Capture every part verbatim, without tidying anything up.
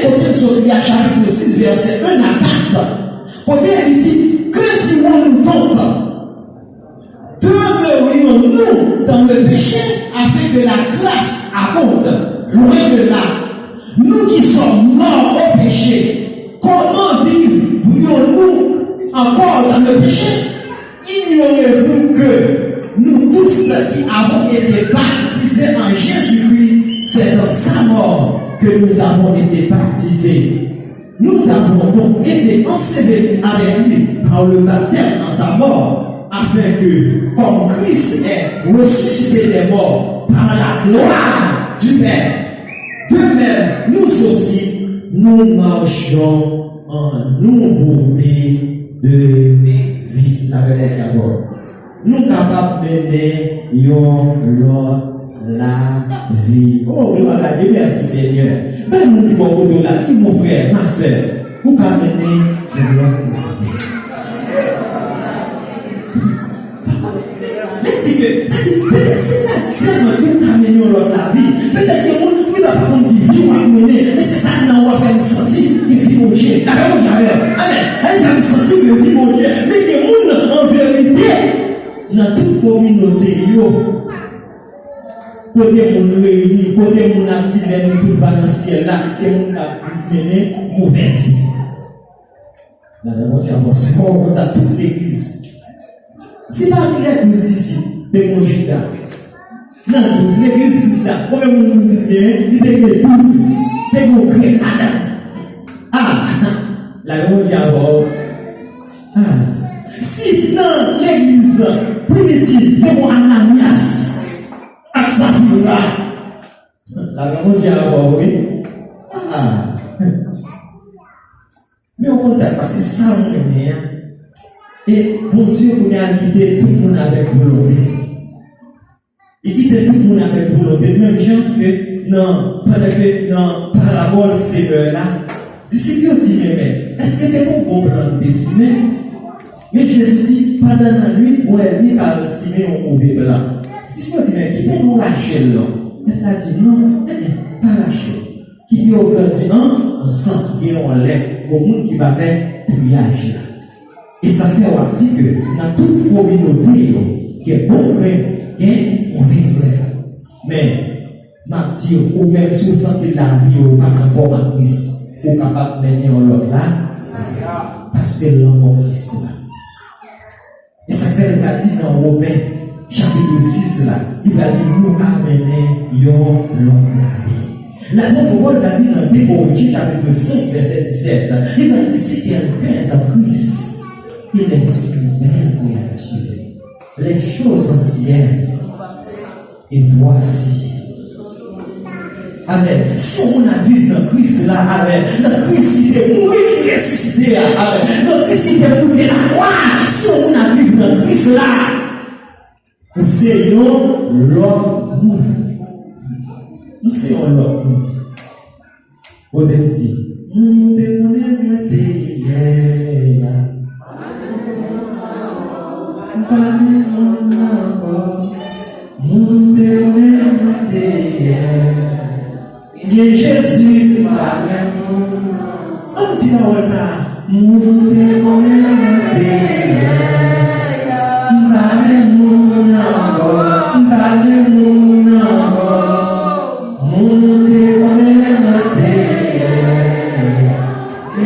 Kote n sot li a, chapit sis, vèsè en a kat, kote li di, que dirons-nous donc? Demeurions-nous dans le péché afin que la grâce abonde? Loin de là. Nous qui sommes morts au péché, comment vivrions-nous encore dans le péché? Ignorez-vous que nous tous qui avons été baptisés en Jésus-Christ, c'est dans sa mort que nous avons été baptisés? Nous avons donc été ensevelis avec lui par le baptême dans sa mort, afin que, comme Christ est ressuscité des morts par la gloire du Père, de même nous aussi, nous marchons en nouveauté de vie. Lavè Bondye avè w. Nou kapab mennen yon lòt lavi. Oh, glwa a Dye, mèsi Senyè. Bay moun ki bò kote w la, di, mon frè, ma sè, ou ka mennen yon lòt lavi. Li di ke, petèt se pa sèlman di ou ka mennen yon lòt lavi. Petèt gen moun, li pa konn ki vi w ap mennen, men se sa k nan ou a fè m santi gen vi Bondye. Lavè Bondye avè w. Amèn. Li fè m santi gen vi Bondye. Men gen moun, an verite, nan tout kominote yo, kote moun reyini, kote moun ap di lè nou tout va nan syèl la, gen moun k ap mennen movèz vi. Nan, nan, Bondye, bon, se pa konn sa tout legliz. Si pami legliz disip, te gen Jida. Nan douz legliz Kris la, konbyen moun nou di gen? Li te gen douz. Te gen yon grenn ladan. Ah, la, Bondye avè w. Ah. Si nan legliz primitif, te gen Ananyas ak Safira, la, Bondye avè w, wi. Ah. Men w konn sa k pase, sa m renmen an. E Bondye kounye a li kite tout moun avèk volonte. Li kite tout moun avèk volonte. Menm jan ke nan, pandan ke nan parabòl semè la, disip yo di, men, men, èske se pa yon gwo plant de simen? Men Jezi di, pandan lannwit, ou wè, li ka simen yon move plant. Disip yo di, men, kite nou rache l non. Mèt la di, non, men, men, pa rache l. Kite yo grandi an, ansanm, gen yon lè, gon moun ki va fè triyaj la. E sa fè w ap di ke nan tout kominote yo, gen bon grenn, gen move grenn. Men, m ap di w, ou menm si w santi lavi w pa konfòm ak Kris, ou kapab mennen yon lòt la, paske lanmò Kris la. E sa k fè l pral di nan Women, chapit sis la, li pral di nou ka mennen yon lòt lavi. Lapot Pòl pral di nan de Korentyen, chapit senk, vèsè disèt, li pral di, si quelqu'un est en Christ, il est une nouvelle créature. Les choses anciennes Et voici. Amèn. Si yon moun ap viv nan Kris la, amèn. Nan Kris ki te mouri, ki resisite a, amèn. Nan Kris ki te moute lakwa, si yon moun ap viv nan Kris la, ou se yon lòt moun. Ou se yon lòt moun. Kote li di, moun te konnen mwen te yè a. M pa menm moun nan ankò. Moun te konnen mwen te yè. Gen Jezi, m pa menm moun nan. An nou di pawòl sa a. Moun te konnen mwen te yè. M pa menm moun nan ankò. M pa menm moun nan ankò. Moun te konnen mwen te yè.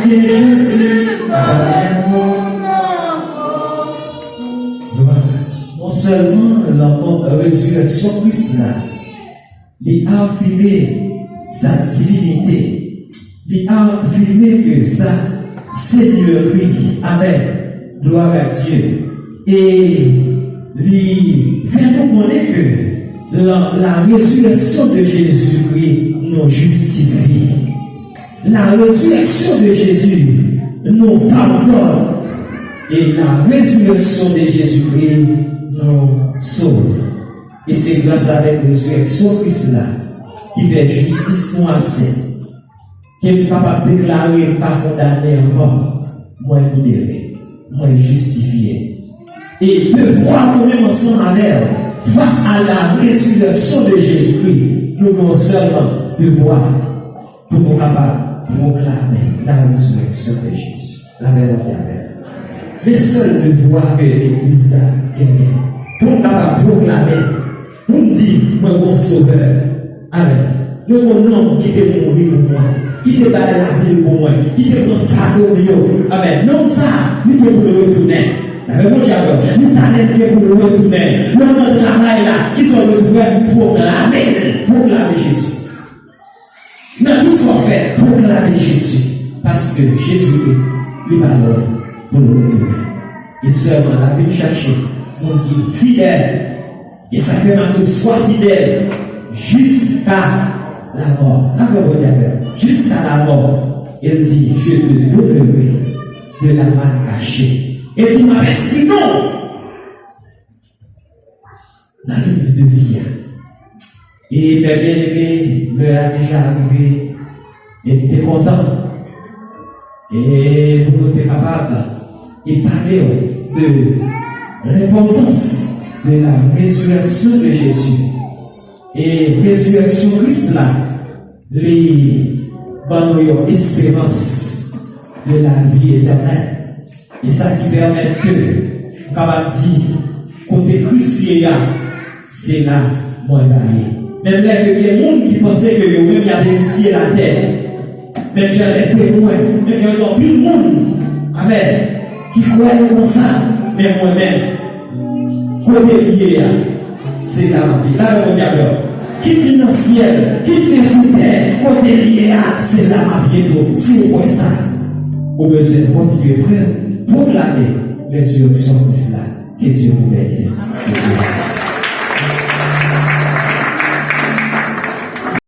Gen Jezi, m pa menm moun nan ankò. Glwa a Dye. Non sèlman lanmò, rezirèksyon Kris la, li afime sa divinite, li afime ke sa senyeri. Amèn. Glwa a Dye. E li fè nou konnen ke la, la résurrection de Jésus-Christ nous justifie. La résurrection de Jésus nous pardonne. Et la résurrection de Jésus-Christ nous sauve. E se gras avèk rezirèksyon Kris la ki fè jistis nou ase. Ke m kapab deklare m pa kondane ankò. Mwen libere. Mwen jistifye. E devwa nou menm ansanm avè l, fas a la rezirèksyon de Jezikri, nou gen sèlman devwa pou nou kapab pwoklame la résurrection de Jésus. Lapè Bondye avè nou. Men sèl devwa ke legliz la genyen, pou n kapab pwoklame, pou n di, mwen gon Sovè. Amèn. Mwen gon nonm ki te mouri pou mwen, ki te bay lavi l pou mwen, ki te pran fado m yo. Amèn. Nonm sa, li gen pou l retounen. Lapè Bondye avè w. Li talè gen pou l retounen. Lè w nan travay la, kisa w bezwen fè? Pwoklame l. Pwoklame Jezi. Nan tout sa w fè, pwoklame Jezi. Paske Jezi, li, li pa lwen pou l retounen. E sèlman l ap vin chache moun ki fidèl. E sa k fè m ap di w, swa fidèl jiska lamò. Lapè Bondye avè w. Jiska lamò. E l di, je te donnerai de la manne cachée. E l di, m ap enskri non w nan liv de vi a. E, mè byeneme, lè a deja rive, e m te kontan. E pou nou te kapab e pale w de lenpòtans de la résurrection de Jésus. E rezirèksyon Kris la, li ban nou yon esperans de la vi etènèl. E sa ki pèmèt ke m kapab di, kote Kris ye a, se la mwen ta ye. Menm lè ke gen moun ki panse ke yo menm y ap eritye latè, menm jan lè temwen, menm jan gen anpil moun, amèn, ki kwè nou konsa, men mwen menm, kote li ye a, se la m ap ye. Lapè Bondye avè w. Kit li nan syèl, kit li sou tè, kote li ye a, se la m ap ye tou. Si w kwè sa, ou bezwen kontinye pre, pwoklame rezirèksyon Kris la. Que Dieu vous bénisse.